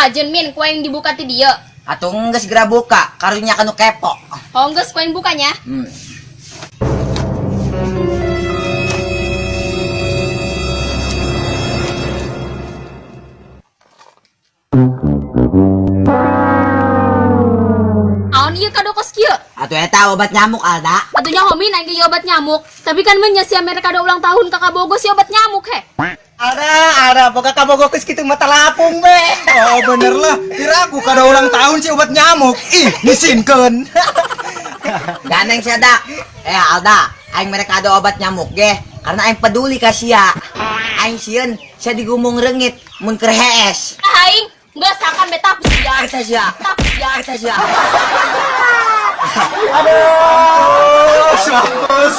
Kajen min, ku aing dibuka ti dieu. Atuh geus segera buka, karunya kanu kepo. Oh, geus ku aing bukanya. Aon ieu kado kos kieu? Atuh eta obat nyamuk Alda. Atuh nyaho min aing ge obat nyamuk. Tapi kan mun nya sia mere kado ulang tahun ka kabogo si obat nyamuk he. Alda, Alda, boga kabogo geus kitu mata lapung be. Oh bener lah, kira aku kada ulang tahun sih obat nyamuk. Ih, disinkeun. Ganeng sia da. Eh Alda, aing mere kado obat nyamuk ge karena aing peduli ka sia. Aing sieun sia digumung reungit mun keur hees. Aing geus akan be tap sia. Eta sia. Tap sia. Eta sia. Aduh, mampus.